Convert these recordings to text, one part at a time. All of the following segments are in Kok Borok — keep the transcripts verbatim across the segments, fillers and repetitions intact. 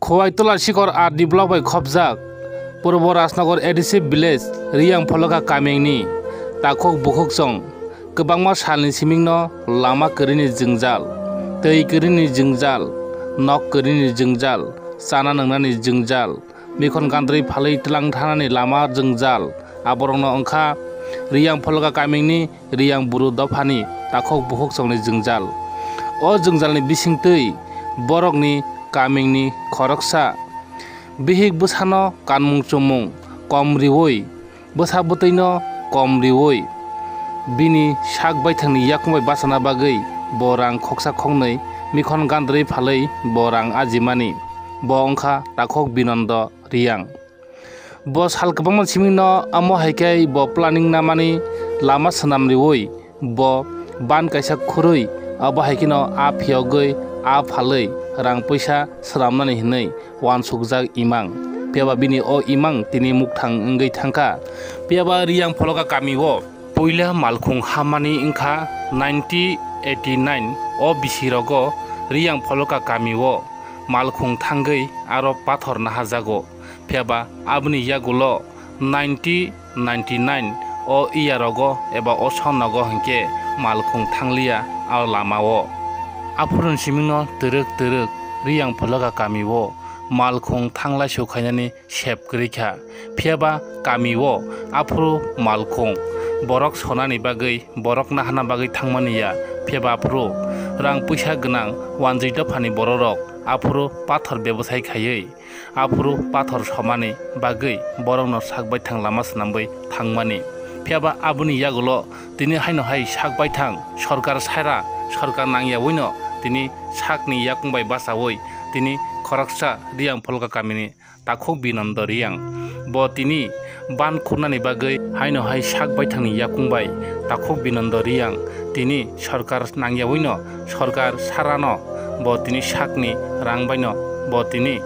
Khowai Tula Sikor R D block bai khopjak Purbo Rajnagar A D C village Riyang Pholoka kamingni takhuk bukhuk chwng kwbangma salni simingno lama kwrwini jwngjal, twi kwrwini jwngjal, nok kwrwini jwngjal, chana nwngnani jwngjal, mikhon gandrwi phalwi tlang thanani lama jwngjal, aborokno wngkha Riyang Pholoka kamingni Riyang buru dophani takhuk bukhuk chwngni jwngjal. O jwngjalni bisingtwi borokni kamingni khoroksa bihik bwsano kanmung chumung kom riwi, bwsa bwtwino kom riwi, bini sak baithangni yakung bai bachana bagwi bo rang khoksa khoknwi mikhon gandrwi phalwi bo rang ajimani. Bo wngkha takhuk Binondo Riyang. Bo sal kwbangma simino amo hai khe bo planning namani lama swnam riwi bo ban kaisa khurui, abo hai kheno a phiyogwi, a phalwi rang puisa swnamnani hinwi uansukjak imang. Phiyaba bini o imang tini mukthang wngwi thangkha. Phiyaba Riyang Pholoka kamio puila malkhung hammani wngkha nineteen eighty nine. O bisi rogo Riyang Pholoka kamio malkhung thangwi aro pathor naharjago. Phiyaba aboni yagulo nineteen ninety nine o iya rogo eba o son nogo hinkhe malkhung thangliya a lamao. Aphuruni simingno twrwk twrwk Riyang Pholoka kamio malkhung thanglai sukhainani sep kwrwi kha. Phiyaba kamio aphuru malkhung borok sonani bagwi, borok nahana bagwi thangmani ya. Phiyaba aphuru rang puisa gwnang wanjwi dophani bororok aphuru pathor bebosai khaiwi, aphuru pathor somani bagwi borokno sak baithang lama swnamwi thangmani. Phiyaba aboni yagulo tini haino hai sak baithang sorkar saira, sorkar nangyawino tini sakni yakung bai bachawi tini khoroksa Riyang Pholoka kamini takhuk Binondo Riyang. Bo tini ban khunani bagwi haino hai sak baithangni yakung bai takhuk Binondo Riyang tini sorkar nangyawino, sorkar sarano bo tini sakni rang baino bo tini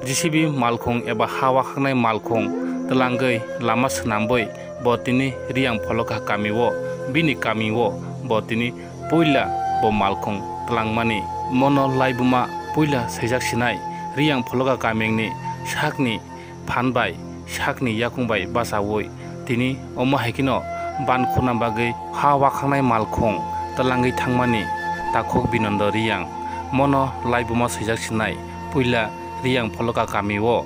J C B malkhung eba ha wakhaknai malkhung twlangwi lama swnamwi bo tini Riyang Pholoka kamio, bini kamio bo tini puila bo malkhung twlangmani. Mono laibuma puila swijak sinai Riyang Pholoka kamingni sakni phan bai, sakni yakung bai bachawi tini omo hai kheno ban khuna bagwi ha wakhaknai malkhung twlangwi thangmani takhuk Binondo Riyang. Mono laibuma swijak sinai puila Riyang Pholoka kamio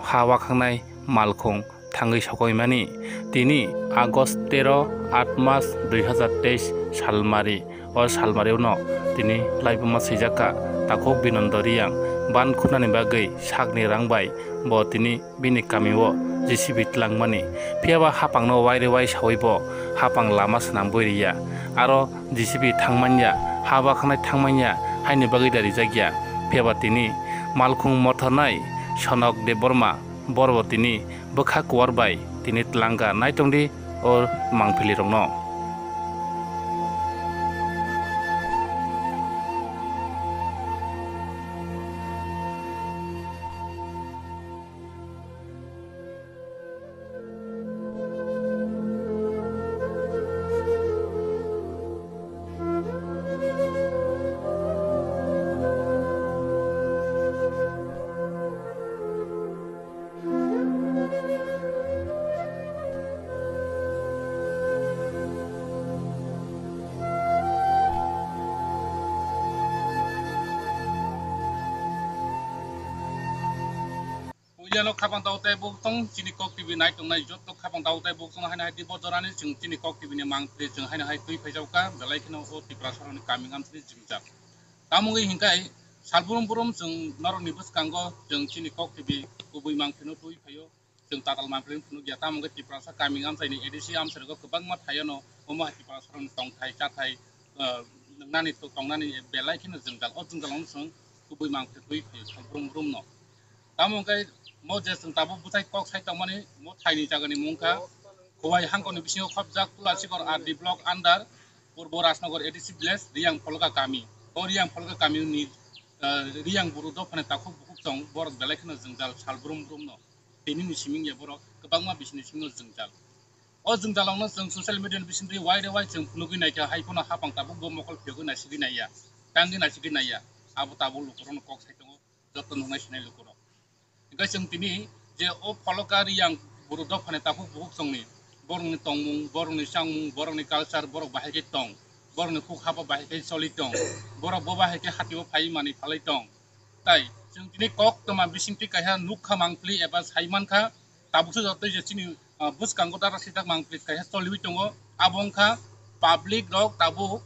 ha wakhaknai malkhung thangwi sokoimani. Tini August tero, aat mas dui hazar teis salmari. O salmario no tini laibuma swijak kha takhuk Binondo Riyang ban khunani bagwi sakni rang bai bo tini bini kamio J C B twlangmani. Phiyaba hapangno waire wai sawi bo hapang lama swnamwi riya. Aro J C B thangmanya, ha wakhaknai thangmanya haini bagwi da rijakya. Phiyaba tini malkhung mothornai Sonok Debbarma borbo tini bwkha kuar bai tini twlangkha. Naitongdi o mangpili rokno. Puilano khapang tao tei buk tong chini Kok T V nai tongnai joto khapang tao tei buk tong haino hai dibo jorani chwng chini Kok T V ni mangpili chwng haino hai twi phaijak kha belai kheno o Tripura saroni kaming amchini jwngjal. Tamo wngwi hinkhai salbrum brum chwng norokni bwskango chwng chini Kok T V kubui mangpilino twi phaio. Chwng tatal mangpili phunukya, tamo wngkhe Tiprasa kaming amchaini A D C amchairokgo kwbangma thaiono omo hai Tiprasarokni tongthai chathai, ah, nwngnani to-, tongnani belai kheno jwngjal. O jwngjal wngkhe chwng kubui mangpili twi phaio salbrum brumno. Tamo wngkhe mo je chwng tabuk bwthai kok sai tongmani mo thaini jagani mung kha Khowai hangkoni bisingo khopjak Tulasikor R D block under Purbo Rajnagar A D C village Riyang Pholka kami. O Riyang Pholka kamini, ah, Riyang buru dophani takhuk bukhuk tong borok belai kheno jwngjal salbrum brumno. Tini ni siming ya borok kwbangma bisini siming no jwngjal. O jwngjal wngno chwng social media ni bisingtwi wai re wai chwng phunugwi naikha, hai phano hapang tabuk bo mokol phiyogwi naisigwi naiya, tangwi naisigwi naiya. Abo tabuk lukurokno kok sai tongo, joto nuknai sinai lukurok. Hingke chwng tini je o pholoka Riyang buru dophani takhuk bukhuk chwngni, borokni tongmung, borokni changmung, borokni culture, borok bahai khe tong, borokni khuk habo bahai khe choli tong, borok bo bahai khe hatio phai mani phalai tong. Tai chwng tini kok toma bisingtwi kaisa nukha mangpli eba sai mankha, tabukse jotoi je chini, ah, bwskango dara sijak mangpli kaisa choliwi tongo. Abo wngkha public rok tabuk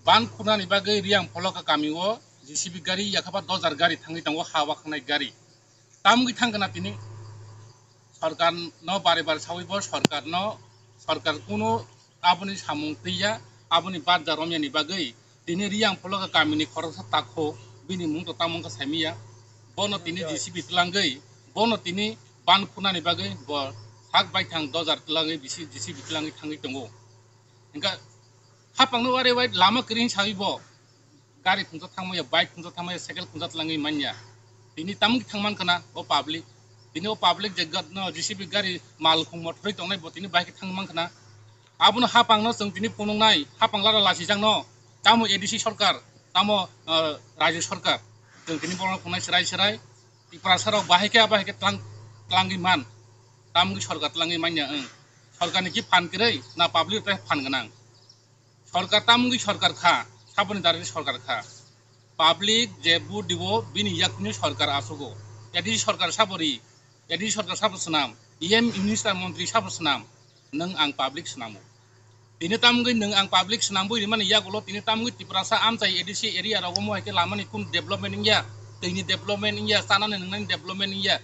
ban khunani bagwi Riyang pholoka kamio J C B gari yakhaba dojar gari thangwi tongo, ha wakhanai gari. Tamgwi thangkha na tini sorkar no bare bare sawi bo sorkar no, sorkar kuno aboni samung twiya, aboni barja romyani bagwi tini Riyang pholoka kamini khoroksa takho bini mung to tamo wngkha saimiya, bono tini J C B twlangwi, bono tini ban khunani bagwi bo sak baithang dojar twlangwi bisi J C B twlangwi thangwi tongo. Hingkha hapangno wari wai lama kwrwi sawi bo gari khungsa thangmaya, bike khungsa thangmaya, cycle khungsa twlangwi manya. Tini tamung thang mankha na o public. Tini o public je gat-, no, J C B gari mal khung mothorwi tongnai bo tini bahai khe thang mankha na. Abono hapangno chwng tini phunuknai, hapang lara lasijakno. Tamo A D C sorkar, tamo, ah, rajyo sorkar. Chwng tini borokno phunuknai chwrai chwrai. Tiprasa rok bahai khe, bahai khe tlang-, tlangwi man. Tamungwi sorkar tlangwi manya wng. Sorkarni ki phan kwrwi na public tei phan gwnang? Sorkar tamungwi sorkar kha, saboni darani sorkar kha. Public je vote dibo, bini yakni sorkar achugo. A D C sorkar sabo ri, A D C sorkar sabo swnam, E M minister montri sabo swnam, nwng ang public swnamo. Tini tamungwi nwng ang public swnambwi rimani yagulo tini tamungwi Tiprasa amchai A D C area rogo mo hai khe lamani kun development wngya, twini development wngya, chanani nwngnani development wngya.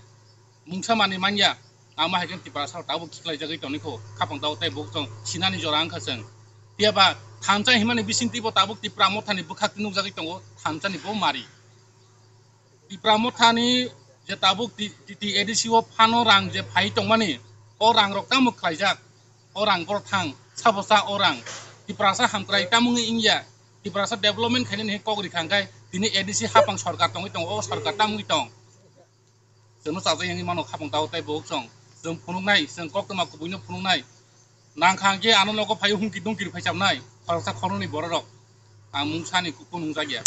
Mungsa manwi manya, ama hai khe Tiprasa tabuk khiklaijagwi tongwi kho, khapang tabuk tei buk chwng sinani jora wngkha chwng. Phiya ba thansa himani bisingtwi bo tabuk Tipra mothani bwkhak nukjagwi tongo, thansani bo mari. Tipra mothani je tabuk T-, T T A D C o phano rang je phai tongmani, o rang rok tamo khlaijak, o rang boro thang, sabo cha o rang. Tiprasa hamkrai tamungwi wngya, Tiprasa development khainani kok rikha hwnkhe tini A D C hapang sorkar tongwi tongo, o sorkar tamungwi tong. Chwngno chajak yangwi mano khapang tao tei bo chwng. Chwng phunuknai, chwng koktwma kubuino phunuknai. Nangkha hwnkhe ano nogo phai humki dungki rwphai chamnai. Khoroksa khoroknwi bororok. Ang mungsani kuphunung jakya.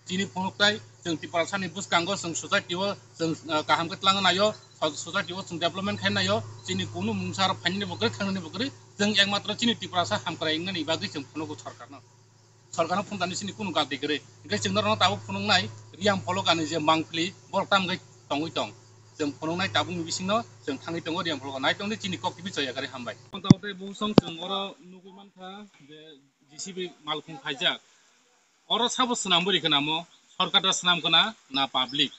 Chini phunuktai, chwng Tiprasani bwskango chwng society-o chwng, ah, kaham khe tlangna naio, so-, society-o chwng development khaina naio. Chini kunu mungsa aro phainani bo kwrwi, thangnani bo kwrwi. Chwng ekmatro chini Tiprasa hamkrai wngnani bagwi chwng phunugo sorkarno. Sorkarno phunuknani sini kunu galdi kwrwi. Hingke chwng norokno tabuk phunuknai Riyang pholokani je mangpili borok tam wngwi tongwi tong. Chwng phunuknai tabukni bisingno chwng thangwi tongo Riyang pholoka. Naitongdi chini kok T V choya kari hambai. Tei busong chwng oro nugwi mankha je J C B malkhung khaijak. Oro sabo swnam bwrwi khna mo, sorkar da swnam khna na public?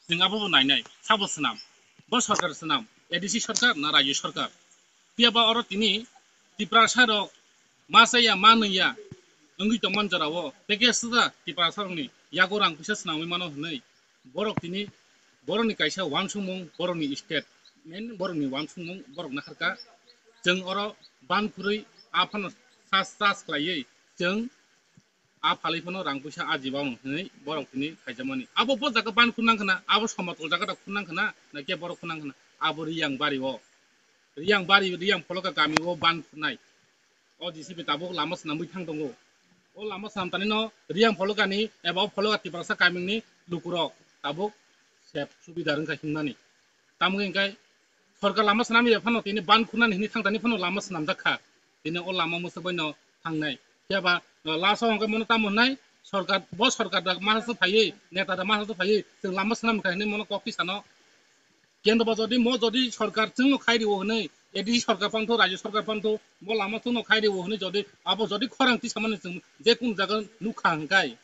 Chwng abobo nainai, sabo swnam? Bo sorkar swnam, A D C sorkar na rajyo sorkar? Phiya ba oro tini Tiprasa rok ma chaya, ma nungya wngwi tongman jorao, tei khe swda Tiprasa rokni yago rang puisa swnamwi mano hwnwi borok tini borokni kaisa uansukmung, borokni state, main borokni uansukmung borok naharkha. Chwng oro ban khurwi aphano sas sas khlaiwi chwng a phalwi phano rang puisa ajiba mano hwnwi borok tini khaijakmani. Abo bo jaga ban khunang khna, abo somatol jaga da khunang khna, na khe borok khunang khna, abo Riyang bari o. Riyang bari, Riyang pholoka kami o ban khunai. O J C B tabuk lama swnamwi thang tongo. O lama swnam tani no Riyang pholokani eba o pholoka Tiprasa kamini lukurok tabuk sep subida rwngkha himnani. Tamoni hingkai sorkar lama swnamya phano tini ban khunani hini thang tani phano lama swnamjak kha. Tini o lama mwswk bai no thangnai. Phiya ba, uh, last o hwnkhe mono tamo hwnai, sorkar, bo sorkar da ma sa phaiwi, neta da ma sa phaiwi, chwng lama swnam kha hinwi mono kok tisano. Kendo ba jodi mo jodi sorkar chwngno khai rio hwnwi, A D C sorkar phano, rajyo sorkar phano, mo lama chwngno khai rio hwnwi jodi, abo jodi khorang tisamani chwng je kun jaga nukha hwnkhe,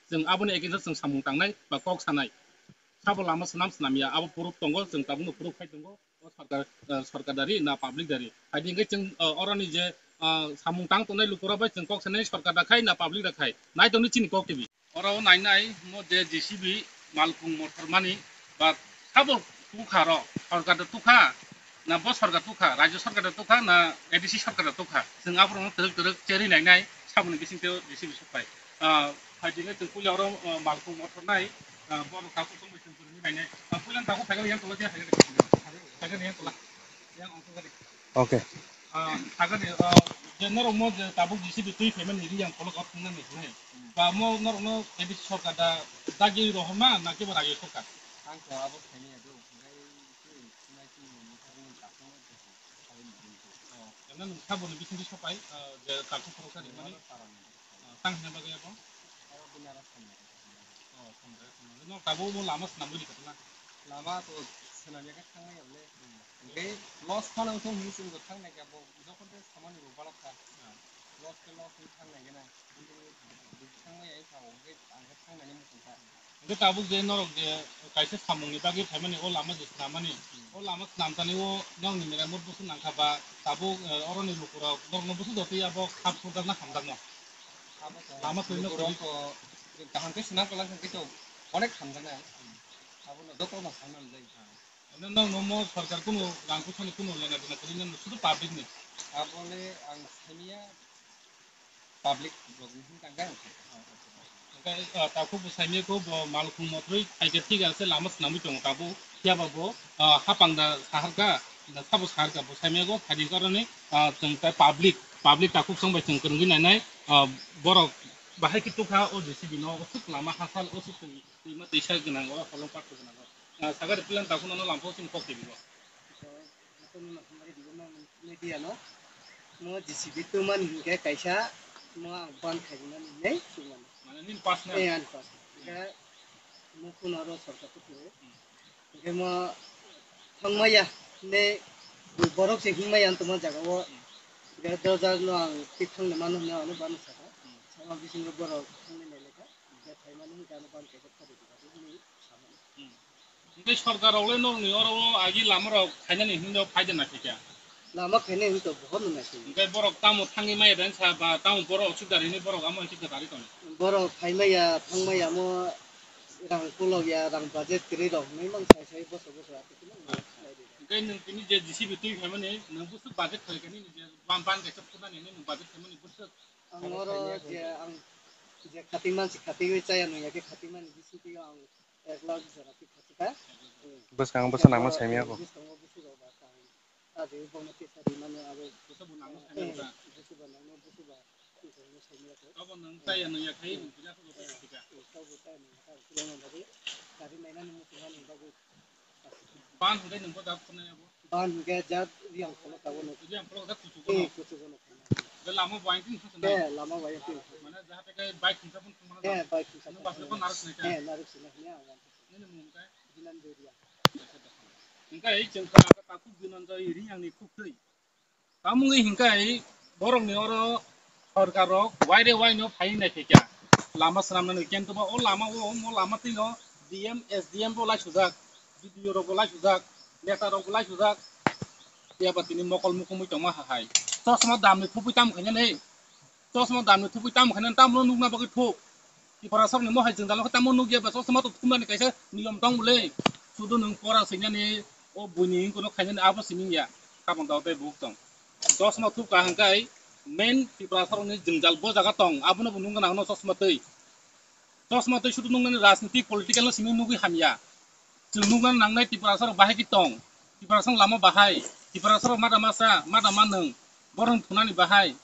chwng aboni against o chwng samung tangnai ba kok sanai. Sabo lama swnam swnamya, abo proof tongo, chwng tabukno proof khai tongo, o sorkar, eh, sorkar dari na public dari. Hai di hwnkhe chwng, eh, oroni je, eh, samung tang tongnai lukurok bai chwng kok sanai, sorkar da khai na public da khai. Naitongdi chini kok T V. Oro nainai mo je J C B malkhung mothor mani ba sabo tukha ro, sorkar da tukha, na bo sorkar tukha, rajyo sorkar da tukha, na A D C sorkar da tukha. Chwng aborokno twrwk twrwk cherwi nainai, saboni bisingtwi J C B sokpai. Ah, hai di hwnkhe chwng puila oro, ah, malkhung mothor nai, ah, borok takhuk tongbai chwng kwrwngwi nainai. Ah, puila takhuk phaikhe yang tola, yang phaikhe, phaikhe yang tola. Yang ongkhorkha di. Okay. Ah, thangani, ah, je norok mo je tabuk J C B twi phaimani Riyang pholok o thungnani hinwi. Ba mo norokno A D C sorkar da dagi rohorma na kebo rajyo sorkar? Ang to abo khaini ya do, hwnkhe twi sunai twi ni mithar ni takhuk no twi khawi ni din ko. Oh, emna nung sabo ni bising di sopai, ah, je takhuk khoroksa rimani, Aro para ni. Ah, tang hwnba gaya bo? Aro bini aro samna. Oh, samna, samna. No, tabuk bo lama swnamwi di khatna? Lama to swnamya khe thangnai ya le. Hwnkhe loss phano wngthung hinwi chwng bo thangnai khe bo jokhon tei samani bo balok kha. Ah. Loss khe loss wngwi thangnai khe na. Hwnkhe tabuk je norok je kaisa samungni bagwi phaimani, o lama je swnamani, o lama swnamtani o nokni meramot busu nangkha ba tabuk, eh, oroni lukurok norokno busu dotwi abo khap sukjakna hamjakno. Lama twi no twi. Kaham khe swnam kwlak hwnkhe to onek hamjaknai. Abono jotono sangnani jai. Ano nokno mo sorkar kunu rang puisani kunu lena dena kwrwi nang sudu public ni. Abole ang samiya public rok ni hwn tangka ang. Hwnkhe, ah, takhuk bo saimaya kho bo malkhung motrwi khaikhe thik ase lama swnamwi tongo tabuk. Phiya ba bo, ah, hapang da saharka, da sabo saharka bo saimaya kho khaidi koroni, ah, chwng tai public, public takhuk song bai chwng kwrwngwi nainai, ah, borok bahai khe tukha o J C B no, o suk lama hasal, o suk twima twisa gwnang, o holong patro gwnang. Ah, sagari plan takhuk no lampo sing kok twi bo. Ito, ito no hamari dibo ma media no. Mo J C B tu man hingke kaisa mo ang ban khai na ni nei tu man. Mane nini personal? Eh, an pas. Ka mo kuno ro sorkar tu tu. Hmm. Ke mo thangmaya ne borok se hingmaya an tuma jaga o. Hmm. Ke dojar no ang tik thang ne manu ne ano ban saka. Hmm. Sama bising ro borok thang ne lekha. Ke thai manu ke ano ban kaisa khari diba ni sama. Hmm. Hingke sorkar rok le nokni oro o agi lama rok khainani hinwi no phaida na khaikha. Lama khainai hinwi to bohor no naising. Hingke borok tamo thangwi maya dan sa ba tamo borok osuk dari hinwi borok amo hinwi gari tong. Borok phaimaya thangmaya mo rang kulok ya, rang budget kwrwi rok hinwi mang sai sai boso boso ati khe mang nai di. Hingke nwng tini je J C B twi phaimani nwng busu budget khaikha nini je ban ban kaisa phunani hinwi nwng budget khaimani busu. Ang oro je ang je khating mansi khatingwi chaya nung ya khe khating mani bising twi ang Ek lakh jora twi kha twi kha. Bwskang bwsa nangma saimaya bo. Bwskango bwswk rok ba tang. Aje bongni tesa rimani abo. Bwsa bo nangma saimaya bo ta? Bwsa bo nangma bwsa ba. Bwskango saimaya kho. Abo nang chaya nung ya khai nung pila ko ta tika. Abo chaya nung ya khai pila nung bagwi. Gari nainani muchungmani bagwi. Ban hwnkhe nung bo da phunai abo. Ban hwnkhe jat Riyang kholo tabuk no. Riyang kholo khe kuchugo no. Eh, kuchugo no. Be lama bai tin khasana. Eh, lama bai tin. Mane jahate khe bike khungsa pun thangmana. Eh, bike khungsa. Nung basle pun naruk sinai kha. Eh, naruk sinai hwnwi ang wan. Nini mung khe? Binanjoy Riyang. Hingkhe chwng khana khe takhuk Binanjoy Riyang ni khuk twi. Tamungwi hingkhe borokni oro sorkar rok waire waino phai nai khe kya lama swnamnani, kintu ba o lama o, o lama twino D M, S D M bo laisujak, B D O rok bo laisujak, neta rok bo laisujak, phiya ba tini mokol mukhumwi tongma hai. Chosma damni thupui tamo khainani, chosma damni thupui tamo khainani, tamno nukna bagwi thuk. Tiprasokni mohai jwngjalo khe tamo nukya ba, chosma to thumnani kaisa niyom tong bwle. Sudu nwng pora swinani, o buini hinkheno khainani abo simi wngya. Khapang tao tei buhuk tong. Chosma thupka hwnkhe main Tiprasarokni jwngjal bo jaga tong, abono bo nukna nango chosma twi. Chosma twi sudu nuknani rajnitik political no simi nugwi hamya. Chwng nukna nangnai Tiprasarok bahai khe tong. Tiprasarok lama bahai. Tiprasarok mada masa, mada manwng. Borokno thunani bahai.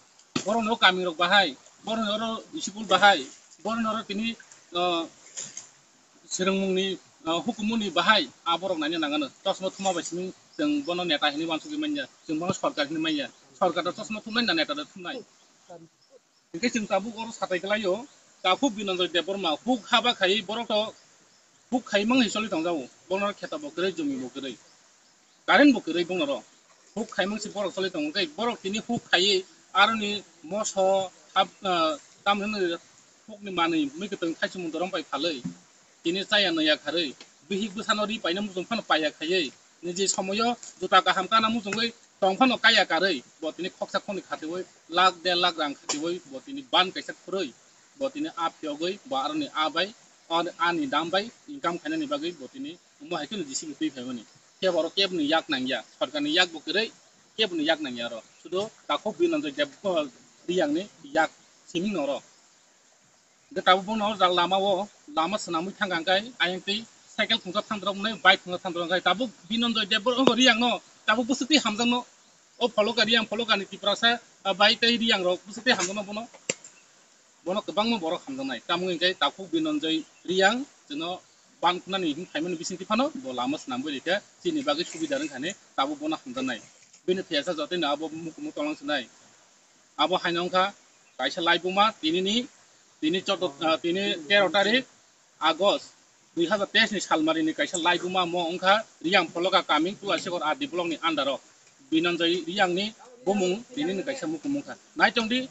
Borokni o kamirok bahai. Borokni oro school bahai. Borokni oro tini, ah, swrwngmungni, ah, hukummungni bahai. Ah, borok naina nangano. Chosma thuma bai simi chwng bono neta hinwi uansugwi manya. Chwng bono sorkar hinwi manya. Sorkar da chosma thumnai na neta da thumnai. Hingke chwng tabuk oro satai kwlaio, takhuk Binanjoy Debbarma huk haba khai borok to huk khai mang hi choli tongjago, bono kheto bo kwrwi, jumi bo kwrwi, current bo kwrwi bono ro huk khai mang si borok choli tongo, tei borok tini huk khaiwi aroni moso hab, ah, tamni hwnwi hukni manwi mui kwtwng khaichumung dorom bai phalwi tini chaya naiya kharwi bihik bwsano ri paina muchung phano paiya khaiwi niji somoyo juta kaham kana muchungwi tong phano kaya karwi bo tini khoksa khoknwi khatiwi lakh der lakh rang khatiwi bo tini ban kaisa khurwi bo tini a phiyogwi bo aroni a bai ani dam bai income khainani bagwi bo tini omo hai kheno J C B twi phaimani. Kebo oro keboni yak nangya, sorkarni yak bo kwrwi, keboni yak nangya oro. Sudo takhuk Binanjoy Deb-, Riyangni yak simi noro. Hingke tabuk bono o jaga lama o, lama swnamwi thangkha hingke ayang twi cycle khungsa thandrok wngnai, bike khungsa thandrok wngnai. Tabuk Binanjoy Debbarma o Riyang no tabuk bwswk twi hamjak no, o pholoka Riyang pholoka ni Tiprasa, ah, bai tei Riyang rok bwswk twi hamjak no bono, bono kwbangma borok hamjaknai. Tamo hingke takhuk Binanjoy Riyang chwngno ban khunani him phaimani bisingtwi phano bo lama swnamwi rikha, chini bagwi subida rwngkhani tabuk bono hamjaknai. Bini thesa jotino abo mukumu tolong swnai. Abo haino wngkha kaisa laibuma tinini, tini chotto, ah, tini tero tarik August dui hazar teis ni salmarini kaisa laibuma mo wngkha Riyang Pholoka Kaming Tulashikhor R D block ni under o Binanjai Riyang ni bumung tinini kaisa mukumu wngkha. Naitongdi.